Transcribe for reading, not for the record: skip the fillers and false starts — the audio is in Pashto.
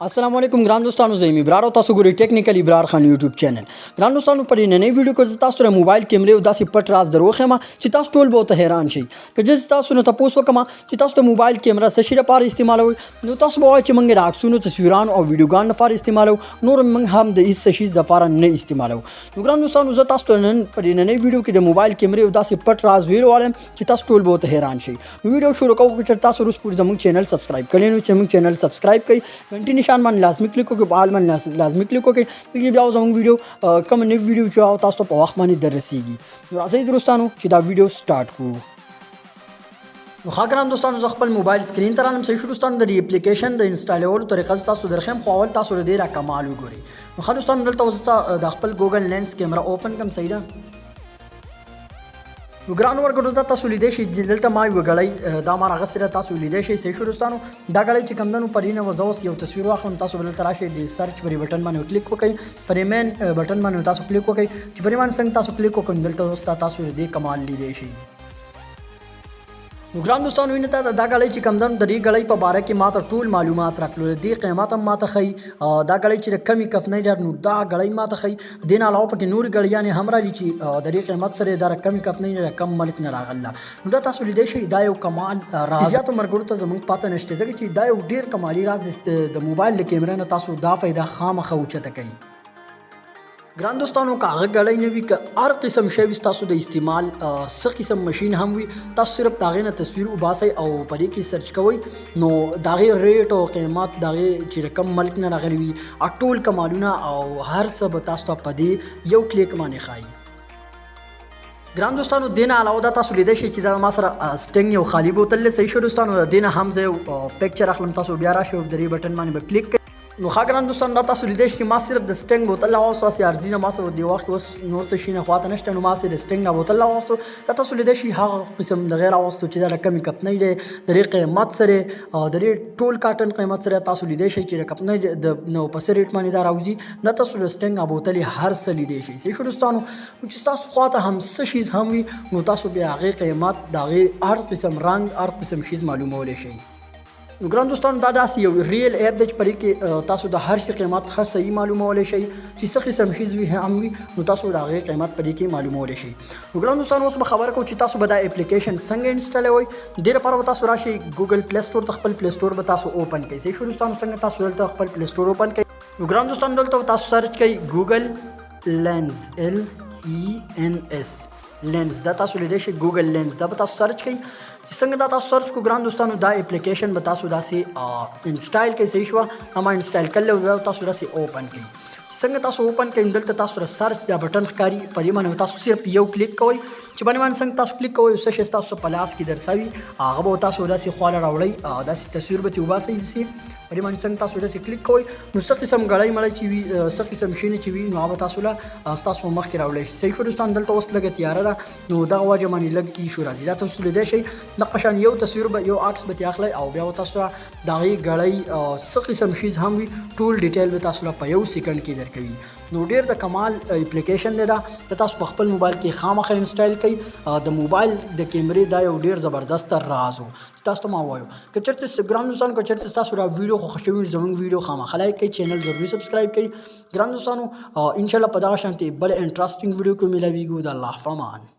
السلام علیکم ګران دوستانو، زه یم ابرار او تاسو ګورئ ټیکنیکل ابرار خان یوټیوب چینل. ګران دوستانو، په دې ننۍ ویډیو کې زه تاسو ته موبایل کیمرې او داسې پټ راز دروښیم چې تاسو ټول به ورته حیران شئ. که زه تاسو نه تپوس وکړم چې تاسو د موبایل کیمره څه شي لپاره استعمالوئ، نو تاسو به وایئ چې موږ د عکسونو، تصویرانو او ویډیوګانو لپاره استعمالوو، نور موږ هم د هیڅ څه شي لپاره نه استعمالوو. نو ګران دوستانو، زه تاسو ته نن په دې ننۍ ویډیو کې د موبایل کیمرې او داسې پټ راز ویلو غواړم چې تاسو ټول به ورته حیران شئ. نو ویډیو شروع کوو. که چېرته تاسو وروسته پورې زموږ چینل سبسکرایب کړی، نو چې زموږ چینل سبسکرایب کړئ، غنټي نشان باندې لازمي کلیک وکړئ، په آل باندې لازمي کلیک وکړئ، چې بیا زموږ ویډیو کوم نوې ویډیو چې تاسو په وخت باندې دررسیږي. نو راځئ دوستانو چې دا ویډیو سٹارټ کړو. نو ښه ګران دوستانو، زه خپل موبایل سکرین ته رالم. صحیح شو دوستانو، د دې اپلیکیشن د انسټالولو طریقه تاسو درخم، خو اول تاسو د دې را کمال وګورئ. نو ښه دوستانو، دلته اوس د خپل ګوګل لینس کیمره اوپن کوم. صحیح ده. نو ګران ورګډو، دا تاسو لیدای شئ چې دلته ما یوه ګړۍ دا ما راغستې ده، تاسو لیدای شئ. صحیح شو دوستانو، دا ګړۍ چې کوم ده، نو په دې نه زه اوس یو تصویر واخلم. تاسو به دلته راشئ، د سرچ پر بټن باندې کلیک وکړئ، پر مین بټن باندې تاسو کلیک وکړئ. چې پر باندې څنګه تاسو کلیک وکړئ، دلته اوس تاسو د دې کمال لیدای شئ. نو ګران دوستانو، وینئ دا غړی چې کوم ده، د دې غړی په باره کې ماته ټول معلومات راکړل. د دې قیمت هم ماته ښیي. دا غړی چې د کمې کفنۍ ده، نو دا غړی ماته ښیي. دې نه علاوه پکې نورې غړیانې هم راځي چې د دې قیمت سره دا کمې کفنۍ نه کم ملک نه راغله. نو دا تاسو لیدای شئ، دا یو کمال راز. زیاتو ملګرو ته زموږ پته نشته، ځکه چې دا یو ډیر کمالي راز دی. د موبایل له کیمرې نه تاسو دا فایده خامخا اوچته کوي. ګران دوستانو، که هغه ګړۍ نه وي، که هر قسم شی وي، ستاسو د استعمال څه قسم ماشین هم وي، تاسو صرف د هغې نه تصویر وباسئ او په دې کې سرچ کوئ، نو د هغې ریټ او قیمت، د هغې چې د کوم ملک نه راغلی وي، ټول کمالونه او هر څه به تاسو ته په دې یو کلیک باندې ښایي. ګران دوستانو، دې نه علاوه دا تاسو لیدای شئ چې دا ما سره سټینګ یو خالی بوتل دی. صحیح شو دوستانو، دې نه هم زه یو پکچر اخلم. تاسو بیا راشئ، د دې بټن باندې به کلیک کوئ. نو ښه ګران دوستان، دا تاسو لیدای شئ، ما صرف د سټینګ بوتل راواستو. هسې عرضي نه، ما سره دې وخت اوس نور څه شي نه خواته نشته، نو ما هسې د سټینګ نه بوتل راواستو. دا تاسو لیدای شئ، هغه قسم د غیر راواستو چې دا د کمې کپنۍ دی، د دې قیمت سره، د دې ټول کاټن قیمت سره. تاسو لیدای شئ چې د کپنۍ د نو په څه ریټ باندې دا راوځي. نه تاسو د سټینګ بوتلې هر څه لیدای شئ. صحیح شو دوستانو، نو چې ستاسو خواته هم څه شیز هم وي، نو تاسو بیا هغې قیمت، د هغې هر قسم رنګ، هر قسم شیز معلومولی شئ. نو ګران دوستانو، دا داسې یو ریل اپ دی چې په دې کې تاسو د هر شي قیمت ښه صحیح معلومولی شئ. چې څه قسم شیز وي هم وي، نو تاسو د هغې قیمت په دې کې معلومولی شئ. نو ګران دوستانو، اوس به خبره کوو چې تاسو به دا اپلیکیشن څنګه انسټالوئ. دې لپاره به تاسو راشئ ګوګل پلی سټور ته، خپل پلی سټور به تاسو اوپن کړئ. صحیح شو دوستانو، څنګه تاسو دلته خپل پلی سټور اوپن کړئ، نو ګران دوستانو، دلته تاسو سرچ کړئ ګوګل لینز، ال ای ان اس لینز. دا تاسو لیدای شئ، ګوګل لینز، دا به تاسو سرچ کړئ. چې څنګه دا تاسو سرچ کو ګران دوستانو، دا اپلیکیشن به تاسو داسې انسټال کړئ. صحیح شوه، ما انسټال کړل. بیا تاسو داسې اوپن کړئ. چې څنګه تاسو اوپن کړئ، دلته تاسو د سرچ دا بټن ښکاري، په دې باندې تاسو صرف یو کلیک کوئ. چې باندې څنګه تاسو کلیک کوئ، څه شی تاسو په لاس کې درسوي، هغه به تاسو داسې خواله راوړئ، داسې تصویر به ترې وباسئ. داسې په دې باندې څنګه تاسو داسې کلیک کوئ، نو څه قسم ګړۍ مړۍ چې وي، څه قسم شینې چې وي، نو هغه به تاسو له ستاسو په مخ کې راوړی شي. صحیح شو دوستان، دلته اوس لږه تیاره ده، نو دغه وجه باندې لږ ایشو راځي. دا تاسو لیدای شئ، دغه شان یو تصویر به، یو عکس به ترې اخلئ او بیا به تاسو د هغې ګړۍ څه قسم شیز هم وي، ټول ډیټیل به تاسو له په یو سیکنډ کې درکوي. نو ډیر د کمال اپلیکیشن دی دا، د تاسو په خپل موبایل کې خامخا انسټال کړئ. د موبایل د کیمرې دا یو ډیر زبردست راز و چې تاسو ته ما وایو. که چېرته ګران دوستانو، که چېرته تاسو دا ویډیو خوښه شوې، زموږ ویډیو خامخا لایک کړئ، چینل ضروري سبسکرایب کړئ. ګران دوستانو، انشاءالله په دغه شانتې بل انټرسټینګ ویډیو کې ملاویږو. د الله فامان.